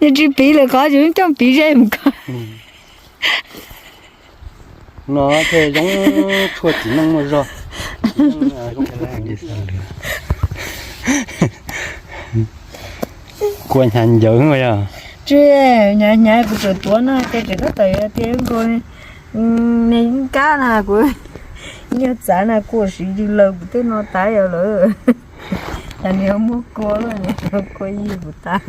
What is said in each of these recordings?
Yog tsis piv lawm qhov ces coj piv ze mus ko. No thiaj zoo tshuaj txiv neej muaj zog. Kua hnyav ncawv yog. Tsis, hnyav hnyav kuv tseem tuav no ces tseem tab tom tias nkaus ne, kab na kuv nyuag txav na kua siv yws laws kuv tej no tas yog lawm. Cas nws muab kua lawm, nws kua yws kuv tas.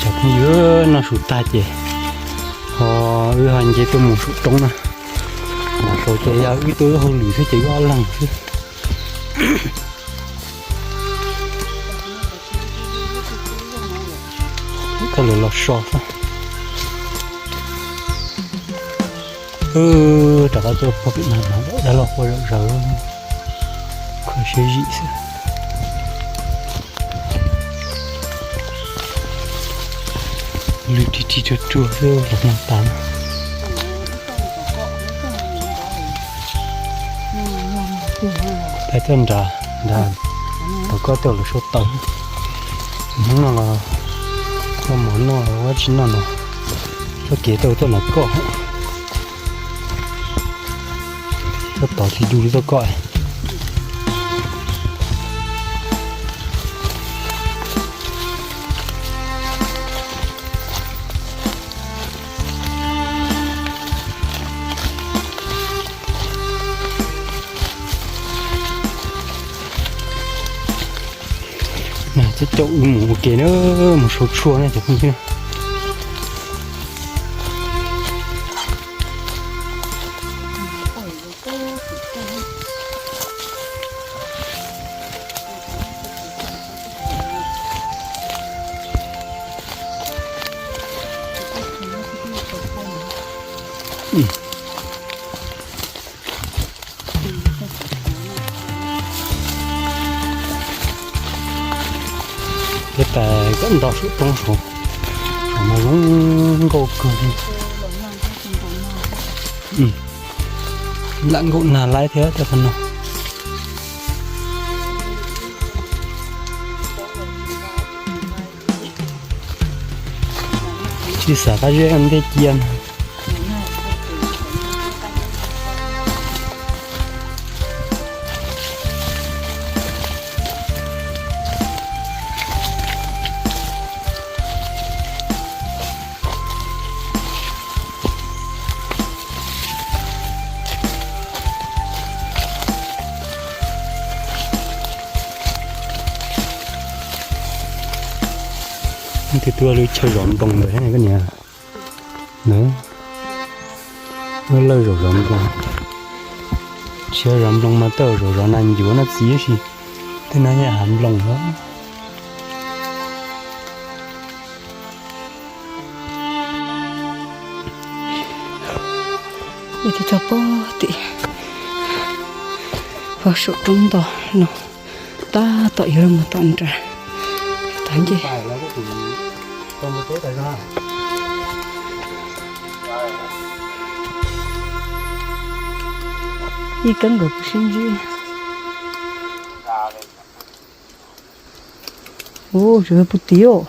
Cov phooj ywg, noj su tag ces ho wb ho nce tuaj mus saum roob na. Nram saud ces yog wb tuaj wb hauj lwm xwb ces wb ob leeg xwb. Koj lawv los so xwb. Rov qab tuaj pog pem no, dab laug quaj zom zaws, kho siab zim xwb. Lwm ris ris ruag ruag xwb los no tas. Peb tuaj nrad, nrad tau koj tuaj los suav taws. Hnub no los noj mov noj ua tsis noj no, txoj kev tau tuaj los koj. Txoj tod tsis du li txoj koj. Coj wb mus ua ke na, mus sau tshuaj na cov phooj ywg. Peb tais koj nto saum roob saud, saum mas zoo nkauj kawg li. Lam nkaum nag laib thiab tej qhov no. Tsis xav qab zeb ntej cia na. Tus tuaj lub chaw zov nploos ntawd thiab koj niam. Lawv zov zov nploos. Tsis yog zov nploos mas tej zaum zov nas ncuav no txiv, tab sis tej no yog hav nploos lawm. Ib tug txog pog tim pog saum roob nto no, tab tom yuav los mus tom nram tom ncej. Ib keeb nkawd kuj sib ntsib. Ua, tseem yog puag tim os.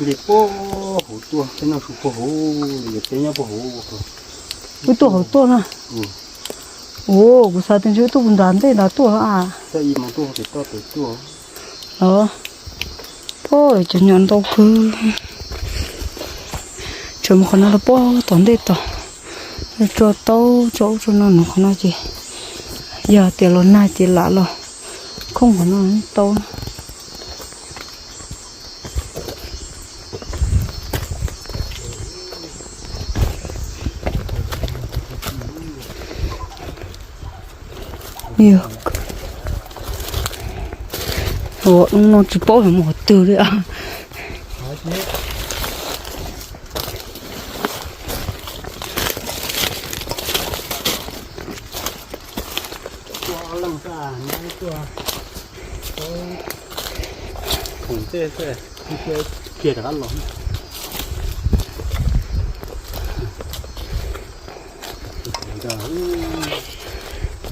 Nce puag hauv tuaj, peb noj su puag hauv, yog peb nyob puag hauv. Wb tuaj hauv tuaj na. Ua, kuv xav tias ntshe wb tuaj puag nram ntej nrad tuaj a. Os. Cov nyom ntau kawg. Tseem mus qhov no los puag tom ntej tod, tso taub tso ub tso no, nws qhov no ces yog tias los nag ces lam los khooj qhov no tau. Ua no tsis paub yog mus qhov twg li.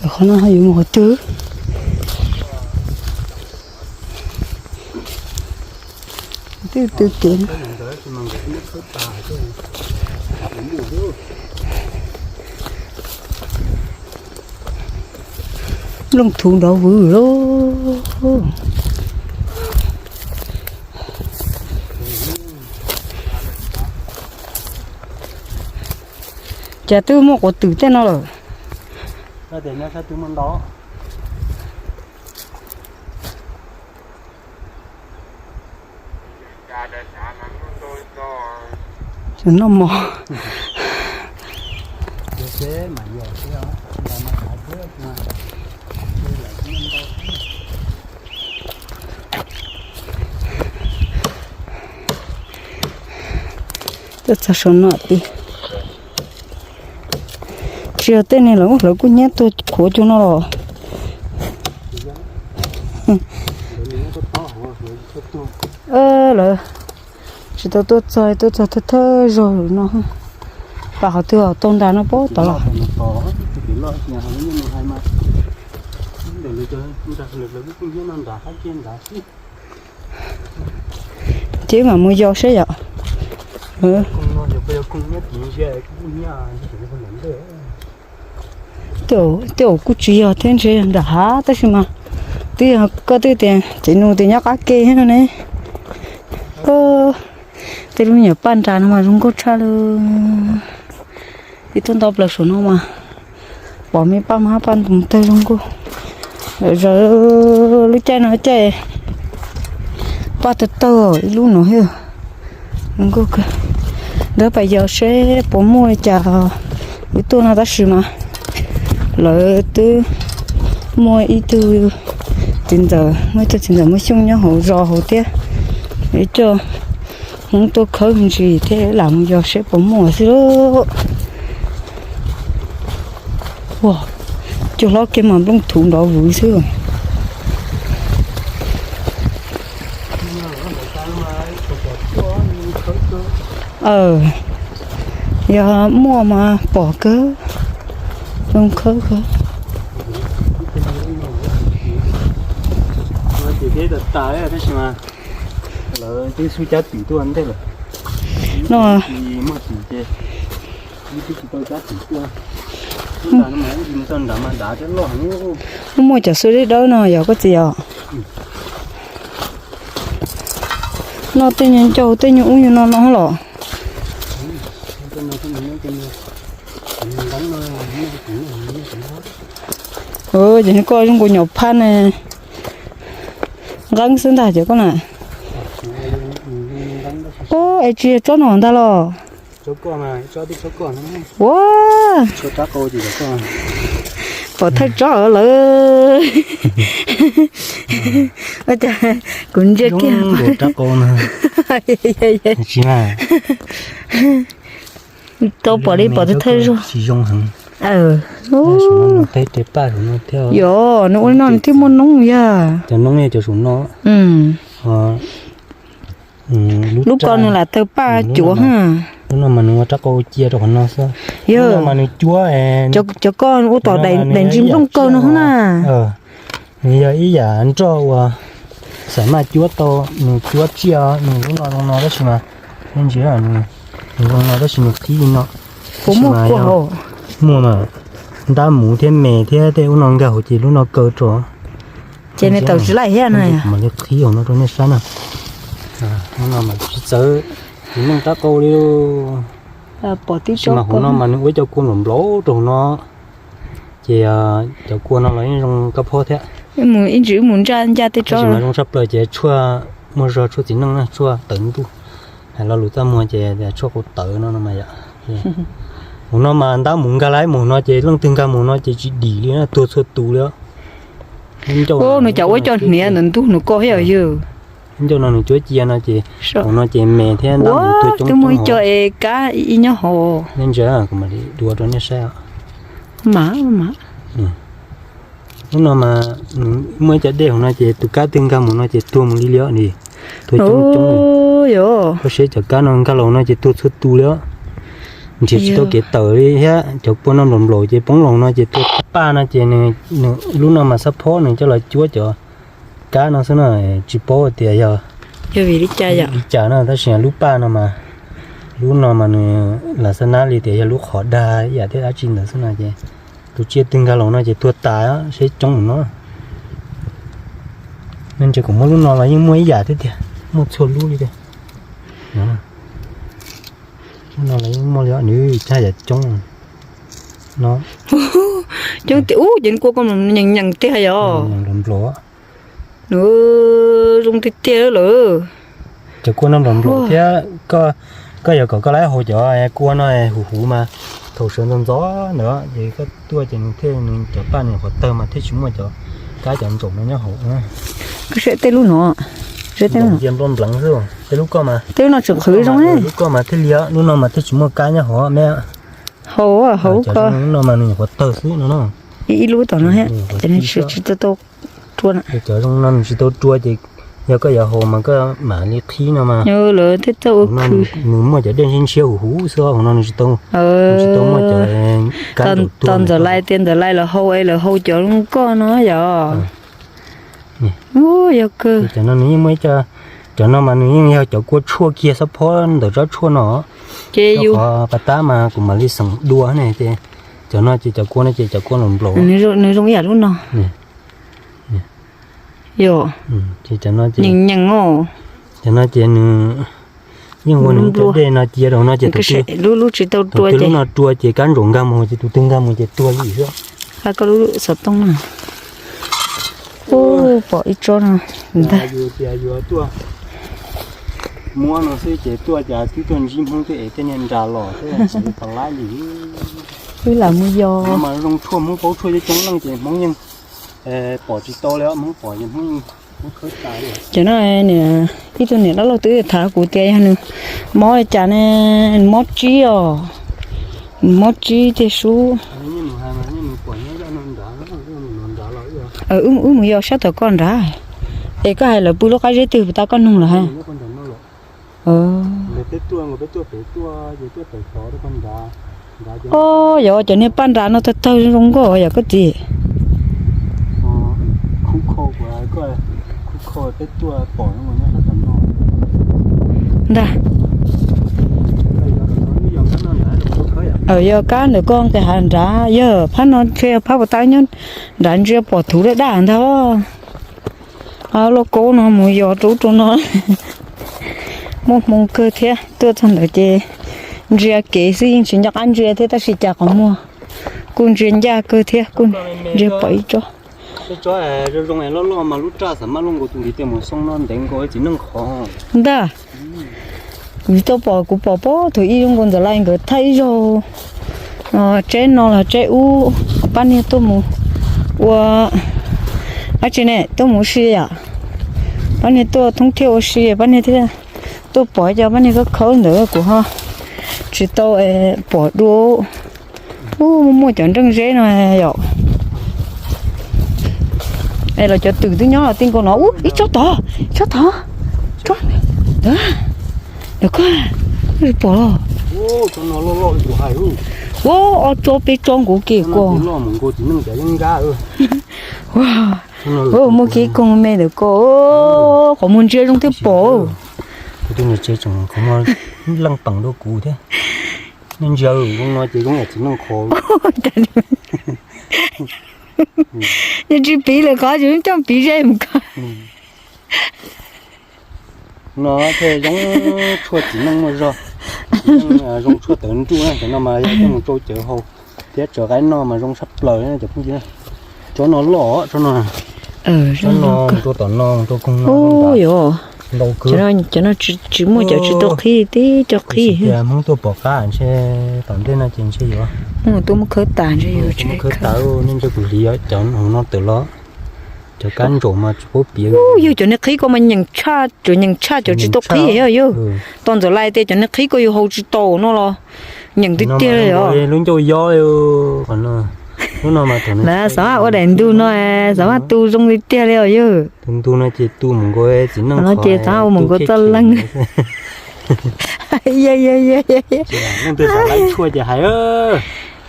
Qhov no ho yuav mus qhov twg? Twb tw kev. Nplooj thuv nrov vwv lawm. Cas twb muaj quav twm tej no lawm. Noj mov. Tuaj txog saum no twb tsis yog tej neeg lawv, lawv kuj nyiam tuaj khuav cua no los. Lawv tsis tau tuaj txog, tuaj txog thawj thawj zaug no. Pam qhov twg tau nras no puag tod los. Ces mam mus yos saib yom. Tej zaum kuj tsis yog thiab, ntshe yog nram hav tab sis mas twb yog koj twb tias txiv nus tias nyob qab ke thiab no ne. Tej lub nyuam paj nras no mas zoo nkauj tshaj li. Ib tug ntau plaws saum no mas pom me paj mab paj ntoos tawg zoo nkauj. Lawm zaws lub caij no caij paj tawg tawg ib lub no thiab. Zoo nkauj kawg. Ntawd pais yos seb puas muaj li cas wb tuaj no tab sis mas lawv twb muaj ib tug txiv ntxawm, muaj ib tug txiv ntxawm muaj xyoob nyob hauv zos hauv thiab. Coj hmoob tuaj khawb me ntsis thiab lam mus yos seb puas muaj xwb lauj. Ua, cua hlob kiag mas nplooj thuv nrov vwv xwb. Yog muaj mas pom kawg, zoo khawb kawg. No, muaj cov xua dawb dawb no yog koj txiv os. No tej nyuag ncauj tej nyuag ub nyuag no no los. Ces koj zoo nkaus nyuam phab ne. Nqeeb xwb ntag cov koj na. Ub, es tsis yog tsob no ntag los? Ua, pom thawj tsob lawm. Ua cas kuv ntsia kiag. Tau pom li pom thawj thawj zaug. Yog, nws ua li no nws thiaj muaj noob yog. Cov noob yog cov saum no. Lub ko nws lam tawg paj cuav ha. Lub no mas nws ua rab qau cia rau qhov no xwb. Yog mas nws cuab, cov ko ua tom daim ntsis nplooj kaw no na. Nws yog ib yam nroj uas xam maj cuab tau, nws cuab tsiaj, nws lub no zoo no tab sis mas, nej ntsia, nws zoo no tab sis nws qhib li no. Tab sis mas muaj mas ntab muv thiab me thiab tej ub no nkag hauv ces lub no kaw rau. Ces nws tawm tsis laij thiab na. Mam li qhib hauv no rau nej saib na. Hnub no mas tsis txawv txiv neej tab qau li. Pom tib tsob mas hauv no mas nws ua cov kua nplaum nplaum rau hauv no. Ces cov kua no los yeej zoo kab phob thiab. Ib ntsis wb mus nraj ncaj tej tsob mas zoo tshaj plaws ces tshuaj muaj zog, tshuaj txiv neej na, tshuaj tawv ntuj. Hais lo lus txaj muag ces tshuaj qau tawv no no mas yom. Hauv no mas ntab mus nkag laib mus no ces leej twg nkag mus no ces tsis dim li na, tuag txhua tus li os. Nws cov ua cov hniav ntawm ntug nws koj thiab yog. Ncauj no nws cuab cia no ces hauv no ces me thiab ntab mus tuag coob coob. Twb muaj ib co es kab ib nyob hauv. Nej ntsia kuv mam li dua rau nej saib. Mas, mas. Lub no mas nws muaj ib co dej hauv no ces tus kab twg nkag mus no ces tuag mus li li os ni. Tuag coob coob li. Koj saib cov kab no nkag los no ces tuag txhua tus li os. Nrhiav tsis tau kev tawm li thiab, cov kua no nplaum nplaum ces poob los no ces tuag. Paj no ces nws, lub no mas xab phob nws coj los cuab cov kab no xwb no, tsis paub tias yog li cas no tab sis lub paj no mas, lub no mas nws lam xav nab li tias yog lub qhov dag ib yam thiab dab tsi ntawd xwb no ces tus tsiaj twg nkag los no ces tuag tas, seb coob mus no. Nej ntsia kuv muab lub no los yeej muaj ib yam thiab tiag, muaj txhua lub li tiag. Lub no los yeej muaj li, nws caj yam coob no. Coob tiag ub, ces kua koj nyeem nyeem tiag yog. Nws zoo tiag tiag lawm. Cov kua no nplaum nplaum thiab, koj yog kom koj laib haus cov kua no huv huv mas thaum sawv ntxov ntxov ntawd ces koj tuaj ces nws thiaj, nws cov paj nws qhov tawg mas thiaj tsis muaj cov kab cov ntsaum no nyob hauv. Koj saib tej lub no, tej lub no nplooj npleev xwb, tej lub koj mas, tej lub no tseem qhwv zoo, lub koj mas thiaj li, lub no mas thiaj tsis muaj kab nyob hauv me. Hauv, hauv koj no mas nws qhov tawg xwb no no. Ib lub tom no thiab, ces nws tsis tau rua. Cov zoo no nws tsis tau rua ces yog koj yuav haus mas koj mam li qhib no mas. Lawv thiaj txawj ua khw. Nws muaj cov dej ntshiab ntshiab huv huv xwb, hauv no nws tsis tau, tsis tau muaj cov kab nraum tuag. Ntxawm Lais tias Ntxawm Lais lawv haus es lawv haus cov zoo koj no yog. Yog kawg. Cov no nws yeej muaj ib co, cov no mas nws yeej yog cov kua tshuaj kiag xab phob ntawm tsob tshuaj no. Ces yus qhov pas tab mas kuv mam li xeem dua ne ces cov no ces cov kua no ces cov kua nplaum nplaum. Nws zoo ib yam lub no. Yog. Ces cov no ces, nyeem nyeem os. Cov no ces nws yeej ua nws cov dej no cia rau no ces tus twg, lub, lub tsis tau rua, lub no rua ces kab ntsaum nkag mus ces tus twg nkag mus ces tuag li xwb. Koj lub xov tooj na. Ub, pom ib tsob no ntag. Yus tias yus tuaj muab no xwb ces tuaj cas twb tuaj ntsib Hmoob twb ev tej niag nra los thiab, tau laib li. Wb lam mus yos. Mas zoo tshuaj Hmoob paub tshuaj coob coob leej ces Hmoob yeej pom tsis tau li, Hmoob pom ces Hmoob yeej muab khawb tas li. Cov no, ib tug niam dab laug twb tham kuv tias yog nws mob li cas ne, nws mob tsib os, nws mob tsib tiag sub. Wb mus yos sab tom koj nrad, es koj hais lawv pw lub qab zeb twg puas tas koj noog lawm hais? Os, yog cov niag paj nrad no tawg tawg zoo nkauj yog koj txiv. Ntag. Yog kab ntawm koj nqis hav nrad, yog phab no ntshe phab puas tas nyob nrad ntsia pom thuv daj daj ntag. Lauj kaub no mus yos rau ub rau no. Muaj hmoo kawg thiab, tuaj txog ntawd ces ntsia kev xwb yeej tsis nco qab ntsia thiab tab sis cas qhov muag kuj ntsia ncaj kawg thiab kuj ntsia pom ib tsob. Tej tsob zoo zoo loj loj mas lub raj xav maj luaj nkaus tus li tej mus xoo no ntev nkaus txiv neej qhov. Ntag. Kuv tsis tau pom, kuv pom pob thaum ub zoo nkaus Ntxawm Lais nkawd thaij ib zaug tseb no los tseb ub, pab niag tuaj mus ua dab tsi ne, tuaj mus ua si yom. Pab niag tuaj thoob thiaj ua si, pab niag thiaj tuaj pom cov pab niag khawb khawb ntawd kuv ho tsis tau pom dua. Ub, muaj muaj cov nreej zeb no yom. Es los cov twm twb nyob los tij nkaus no. Ub, ib tsob tod, tsob tod, tsob ntawd, ntawm koj pom los. Ua ob tsob peb tsob nkaus kiag koj. Muaj kiag koog me ntawm koj, qhov muag ntsia zoo thiab pom. Kuv tus niam tsev tseem qhov muag leej peem dua kuv thiab. Nej ntsia zoo no ces zoo yam txiv neej qhov. Nws tsis piv lawm qhov tsis coj piv zej mus koj. No thiaj zoo tshuaj txiv neej muaj zog, txiv neej zoo tshuaj tawv nruj na. Cov no mas yog coj mus tsau cawv haus thiab tso qaib noj mas zoo tshaj plaws cov phooj ywg. Tsob no loj, tsob no, tsob no rau tom no rau koog no ntau kawg. Cov no tsis muaj cov tsis tau qhib tib co qhib. Hmoob tuaj pom qab ntshe tom ntej no ces ntshe yuav tuaj muab khawb tas, ntshe yuav tsis muab khawb tas. Nej ntsia kuv hliv cov hauv no tawm los, cov kab ntsaum mas tsis paub piav. Yog cov niag qhib ko mas nyeem tshaj, cov nyeem tshaj cov tsis tau qhib yog yog. Tos ntxawm lais tias cov niag qhib ko yus haus tsis tau no los nyeem tiag tiag li os. Lub ncauj yob, lub no mas, na xav ua daim ntug no, xav tu zoo li tiag li os yog. Tus ntug no ces tu mus nkaus txiv neej no ces xav ua mus nkaus txoj leej. Leej twg xav laib tshuaj ces hais,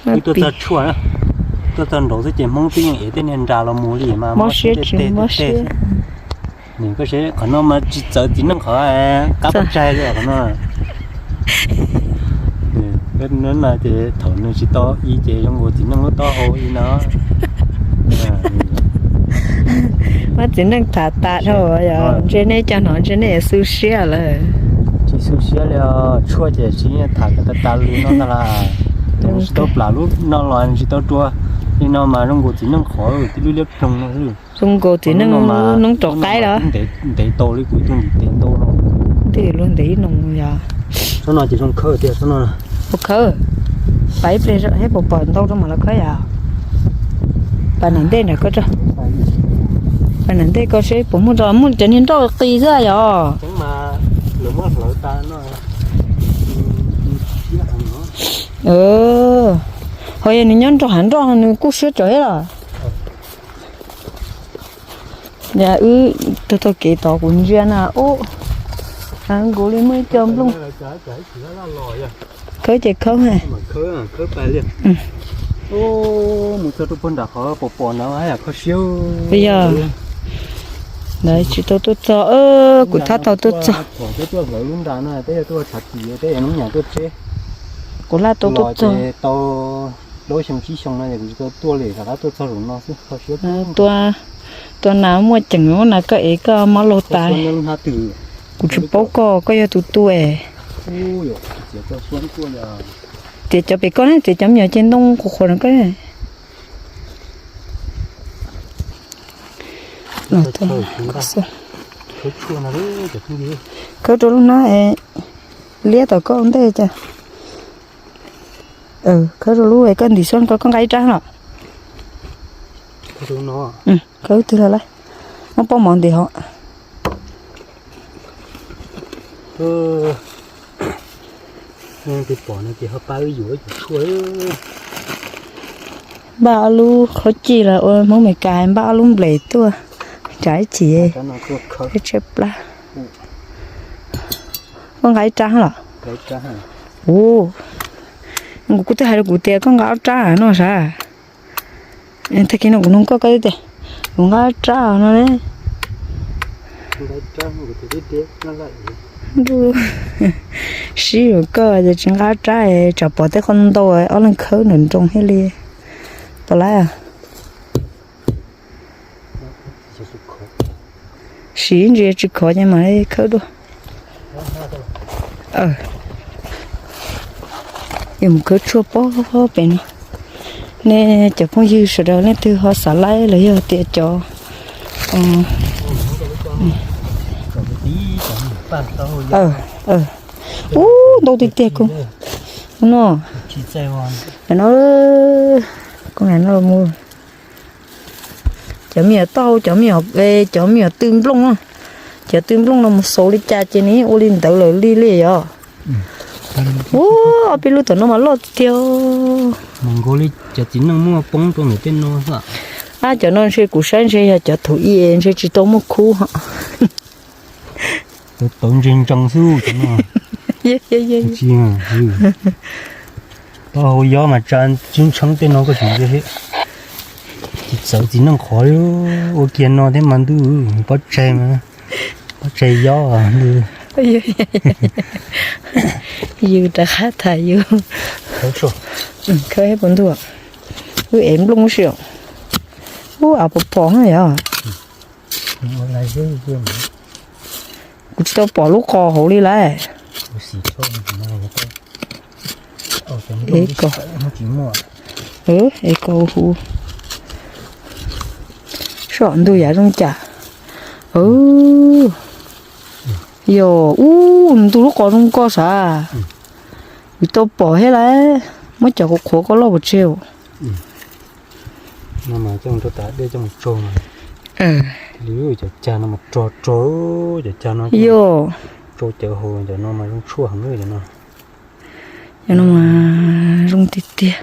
wb tuaj txog tshuaj, tuaj txog nraud xwb ces Hmoob twb yeej ev tej niag nra los mus li mas mob siab tsis mob siab. Nws koj seb qhov no mas tsis txawv txiv neej qhov qab pov tseg li qhov no. No ces thaum nws tsis tau i ces zoo nkaus txiv neej lub taub hau i no. Muab txiv neej tham tas dhau, ntshe nej cov hnov ntshe nej xu siab lawm. Tsis xu siab li, tshuaj ces tsis tham tas tas li no ntag las. Tsis tau plam lub no los tsis tau rua li no mas zoo nkaus txiv neej qhov tib lub liab ploog no. Zoo nkaus txiv neej noob rov qaib los. Ntev tau li kuv tus ntiv tes ntau no. Tej luag ntev ib noo yog. Tsob no ces zoo khawb tiag tsob no. Puas khawb? Pab ib pliag thiab puas pom ntau rau mam los khawb yom? Pab nam ntej nram ko, pab nam ntej ko seb puas muaj, muaj cov niag nroj qis xwb yom. Ho yog nws nyob nrog hav nroj no nws kuj siab tsawv thiab los. Wb taug taug kev tod kuv ntsia na, ub, nkaus li muaj ib co nplooj. Khawb ces khawb. Mus txog rau puag nram qhov pom pom ntawd yam kho siab. Yog ntawd tsis tau tuaj txog, kuv tab tom tuaj txog. Kuv laj tau tuaj txog. Plaub xyoo tsib xyoo no kuv tsis tau tuaj li, rov qab tuaj txog zaum no xwb. Tua nas muaj ceem ub na, koj ev koj mob laug tas. Kuv tsis paub koj, koj yog tus tu es. Txiav cov pem koj ne, txiav cov me nyuam ces ntoo qhuav qhuav no koj. Khawb rau lub hnab liab tom koj ua ntej cas. Khawb rau lub koj ntim xyoob rau koj nqa ib rab los. Khawb twg los lawm, muab pob mov ntim hov. Npaj ob lub khaub cij los ua Hmoob Meskas npaj ob lub nples tuaj, tsav ib chim tshaib plab. Koj nqa ib rab los? Ua, kuv twb hais rau kuv tias koj nqa ob rab no sav. Tag kis no kuv nug koj, koj tias kuv nqa ob rab no ne. Sib yuav koj ces tsis nqa ob rab, tsam pom tej qhov ntau ob leeg khawb nram nroos thiaj li tau lawm. Siv ntsis tsis khov ces mam li khawb dua. Yuav mus khawb tshuaj pob pem no. Nej cov phooj ywg sawv daws leej twg ho xav laib los yog tias cov, ub, ntau tiag tiag koj no. No, koj no mus. Cov me nyuam tau, cov me nyuam, cov me nyuam tw nplooj, cov tw nplooj no mus xaus li cas ces nws ua li ntawd lawm li li os. Ua, ob peb lub tom no mas loj tiag tiag. Mus nkaus li cov txiv neej muaj poob rau ntawm tej no xwb. Ab, cov no ntshe kuv saib ntshe yog cov thaum ub ntshe tsis tau muaj khub ho. Tawv tawv ntse ntsees xwb cov no. Tsis, taub hau yob mas tsa tsis tsheeb tej no koj tsis ntsia thiab. Tsis txawv txiv neej qhov li, ua kiag no thiab mas ntuj, pob tsaig mas, pob tsaig yob ntuj. Yus rov qab tham yus. Khawb puas ntuj, wb ev nplooj si os. Ub, av pom pom na yog. Ua lais xwb. Kuv tsis tau pom lub qos hauv li lawm. Es ko, es ko hu. Saib ntug yav zoo cas. Yog ub, ntug lub qos zoo ko sav. Kuv tau pom thiab lawm, muab cov qhuav qhuav ko loj pov tseg. No mas coj mus rau tas dej coj mus tsau mas. Li cov cag no mas rog rog, cov cag no yog tsau cawv hauv cov no mas zoo tshuaj heev cov no. Cov no mas zoo tiag tiag.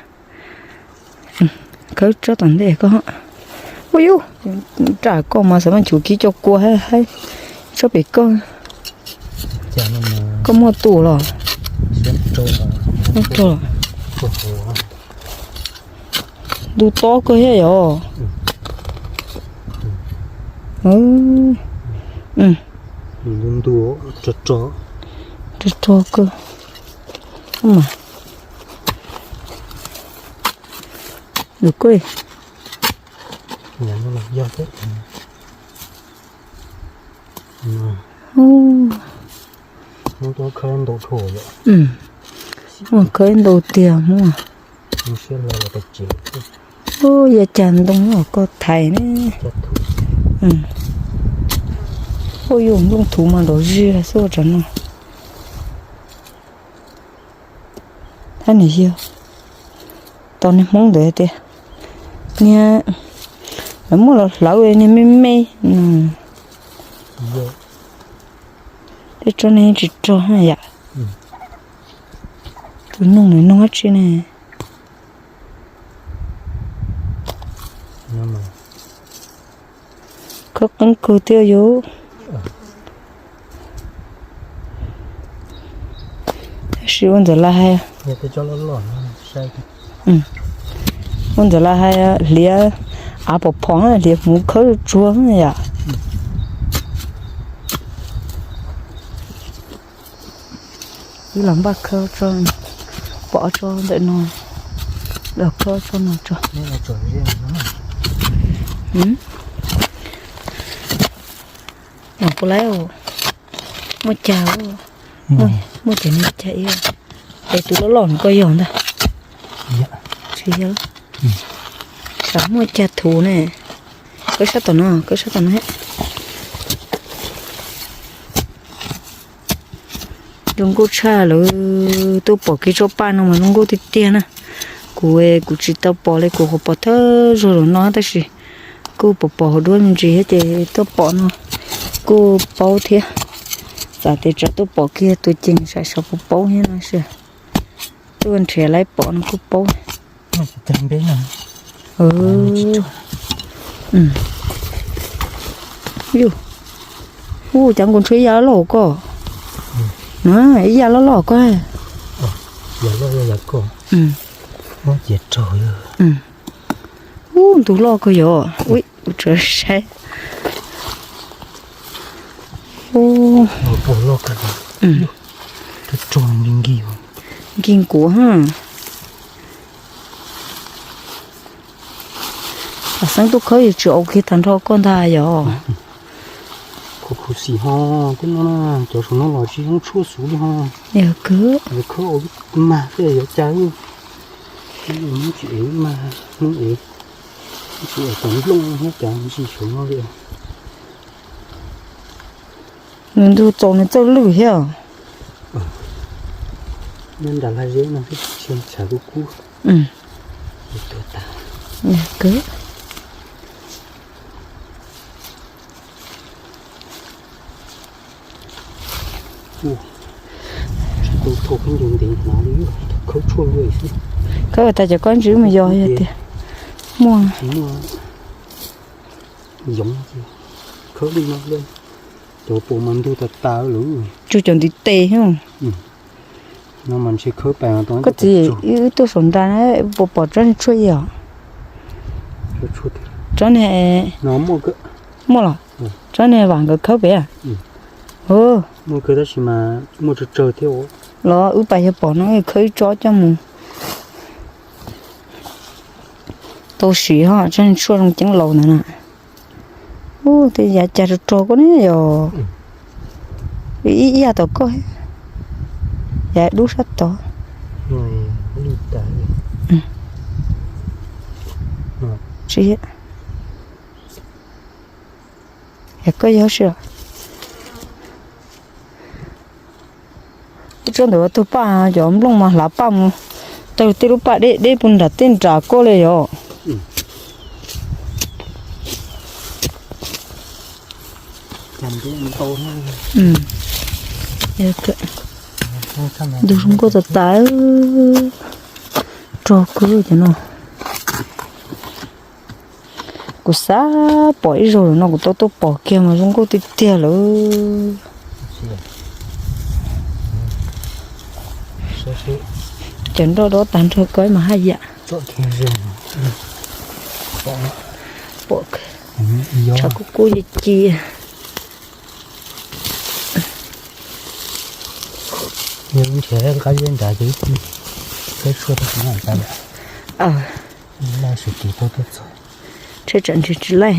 Khawb tsob tom ntej koj. Ua yus, nram koj mas xav mas chum kiv cov kua haib haib tsob pem koj. Koj muaj tus los? Ntuj tob kawg thiab yog. Ntuj ntuj, rog rog kawg. Lus koj. Yog thiab. Muab khawb ntau dhau yom. Muab khawb ntau tiag muab. Ub, yog cag ntoo koj thaiv ne. Ub, yog nplooj thuv mas nrov zig xwb tsam no. Thab niam yog tos niag Hmoob ntawd tias, niag lawv muab los hlawv niag me me. Tej tsob neeg tsis rog yam. Tus noog nws noog dab tsi ne? Khawb qeeb kawg thiab yus. Tab sis ua ntxawm lawv hais, ua ntxawm lawv hais hliav av pom phom, hliav hmuv khawb tsuag yom. Wb los npaj khawb tso, pom tso ntawm no, los khawb tso no tso. Mam puas laib, muaj cag, muaj cag, muaj cag ib, es tus loj loj no koj yog ntag. Tsis yog, tsam muaj cag thuv ne. Kawb sab tom no, kawb sab tom no. Zoo nkauj tshaj, lawv tuaj pom kev tsob paj no mas zoo nkauj tiag tiag na. Kuv, kuv tsis tau pom li, kuv qhuav pom thawj zaug zaum no tab sis kuj pom pom hauv duab me ntsis thiab ces tuaj pom no kuj paub thiab. Txawm tias tsam tuaj pom kiag tus ceeg saib xyov puas paub thiab no, tuaj nrhiav lawv pom no kuj paub. Ub, cov nkaus ntshe ib yam loj loj koj. Ib yam loj loj koj. Ub, ntug loj kawg yom. Ub, saib. Nkig nkuav ha. Lam Xeeb tuaj khawb yuav tsis ua kiag tag nrho koj ntag yom. Khuv xim ho, tej no cov saum no los tsis zoo tshuaj xwb li ho. Yog kawg. Khawb ua mag tej yuav cas, tsis ev mag, tsis ev cov nplooj thiab cov ntsis saum no li. Nws ntug txaus nws txawj lwj thiab. Nyob nram laj zeb no xwb tshav kub kub. Tuag tas. Tsis tau thau khaub ncaws ntev hnov li, khawb tshuaj luaj xwb. Khawb tas cov kab ntsis mus yog tias muaj. Yoov, khawb li no, cov puas mas ntug tas tas lawm. Tsuag cov ntiv tes. No mas ntshe khawb pas. Koj txiv, wb tuaj saum nra na, puas pom tsob niag tshuaj ib os? Tsob niag, muaj los? Tsob niag vam nkawd khawb pem. Muaj kawg tab sis mas muaj tsawg tsawg thiab. Los wb pas yog pom no khawb ib tsob coj mus. Tau siv ho, tsob niag tshuaj zoo ceeb laus ntawd na. Ub, tej yav cag rog rog koj ne yog. Ib ib yam tom koj, yav dub sab tod. Tsis, yog koj yog si. Tib tsob ntawd ua tug paj, cov nplooj mas hlav paj mus tawg tej lub paj deb deb puag nram tej nram koj li yom. Ntug zoo nkauj tas tas, rog kawg cov no. Kuv xav pom ib zaug lawm no kuv tau tuaj pom kiag mas zoo nkauj tiag tiag lawm. Cov nroj dob tag nrho ko mas haj yam. Pom tshav kub kub ci ci. Nrhiav qab zeb nrad ces ib tug peb tshuaj tau tsis noj tas lawm. Laj sum kev tau tuaj txog. Tshuaj tsam nrhiav tsis laij.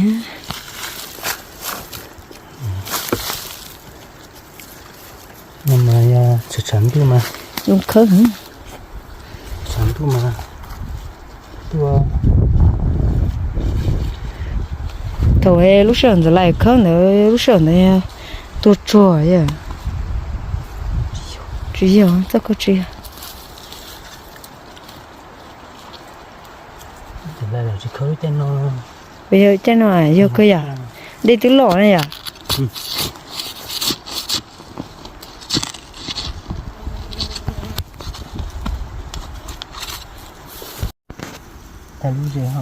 No mas yog tshav tshav ntuj mas zoo khawb heev. Tshav ntuj mas tuaj. Thaum lub sij hawm ntawd lais khawb ntawd, lub sij hawm ntawd tuag tsuag. Tsis yog, txoj koj tsis yog. Yog caij no yog kawg yom, dej twb loj na yom. Thaij lub zes ho,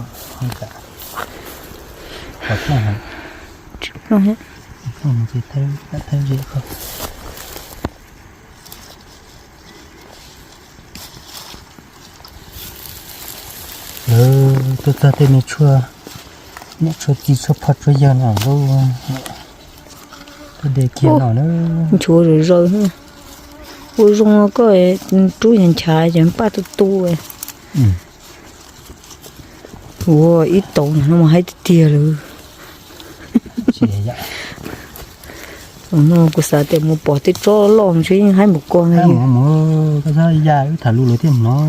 tsis plooj, tsis plooj ces thaij lub zes ho. Lawv tuaj txog tej me tshuaj, niam tshuaj txi tshuaj phom tshuaj yawg no lub, tuaj de kiag no na. Nchuav zom zaws, ua zoo koj rub nchav ces paj tu tu. Ua ib tauv no mas haib tiag tiag lawm. No kuv xav tias mus pom tej tsob loj mus tsev yeej haib mus ko no. Koj txhob ya wb tham lus lawv thiaj hnov.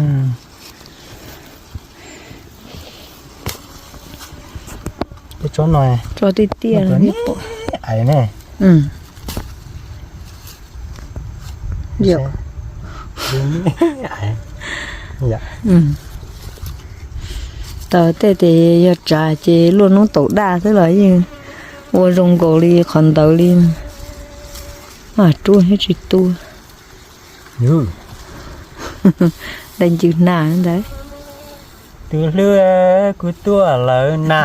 Tej tsob no, tsob tiaj tiaj, ais ne. Taws tej ces yog tsav ces luaj hnub taum daj xwb los yeej ua zoo nkaus li qhov ntawd li. Rub thiab tsis tu. Dai ncws hna ntawd. Tus hlwb kuv tuaj lawm na,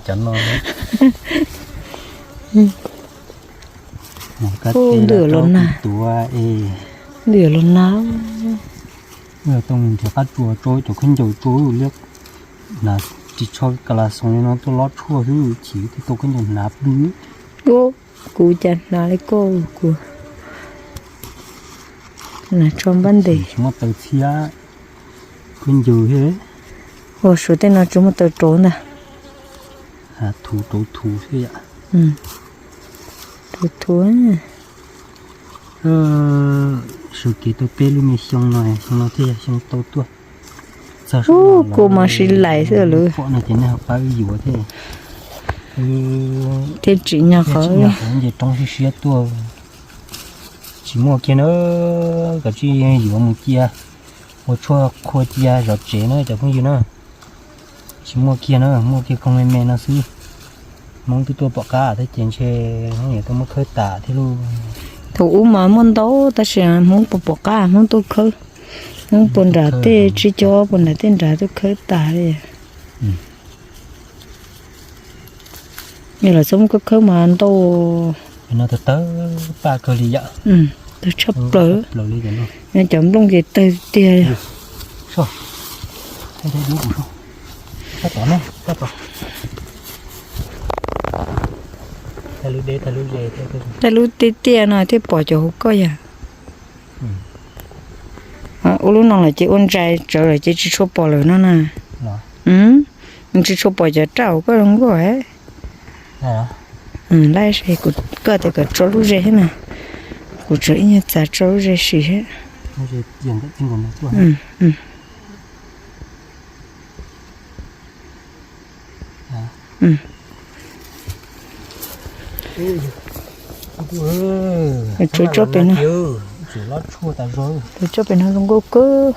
cov no. Ntws los na, ntws los na. Tau nrhiav qab tsua rau cov khaub ncaws rau liab, hnav ris tsho ka la xoos li no tuaj lob tshuaj xwb chim twb tau khaub ncaws hnav pw. Kuv cas hnav li koj kuv hnav tsho npab ntes. Tsis muaj taws txhiab, khaub ncaws thiab. Ua suav tej no tsis muaj taws rauv ntag. Thuv rauv thuv xwb yom. Rauv thuv. Sawv kev tau peb lub me xyoo no, xyoo no thiaj yog xyoo tau tuaj. Kuv mas sib lais xwb lawm. Pom no ces nej ho pab wb yuav thiab. Thiaj tsim nyog qhov nce roob siab siab tuaj. Tsis muaj kiag na, kav tsij yuav mus cia, ua tshuaj qhua cia zov tsev na cov phooj ywg na. Tsis muaj kiag na, muaj kiag khoom me me no xwb. Hmoob twb tuaj pom qab thiab ces ntshe Hmoob yuav tuaj muab khawb tas thiab lauj. Thaum ub mas muaj ntau tab sis Hmoob puas pom qab Hmoob tuaj khawb. Hmoob puas nram tej tsib caug puas nram tej nrad tuaj khawb tas li. Yog los txhob muab khawb khawb mas ntau. No tawg tawg paj kawg li yom. Tawg tshaj plaws. Cov nplooj ces tawg tiag. Thaij lub tiaj tiaj no thiaj pom cov hauv koj yog. Ua lub no lawm ces ua ntsais tsawv lawm ces tsis tshua pom lawm no na. Tsis tshua pom cov raj hauv koj zoo nkauj. Laib kuv koj tias kom tso lub zes thiab na. Kuv tsuas ib nyuag txav tso lub ze siv thiab. Tsuas tsob pem no, tsob pem no zoo nkauj kawg.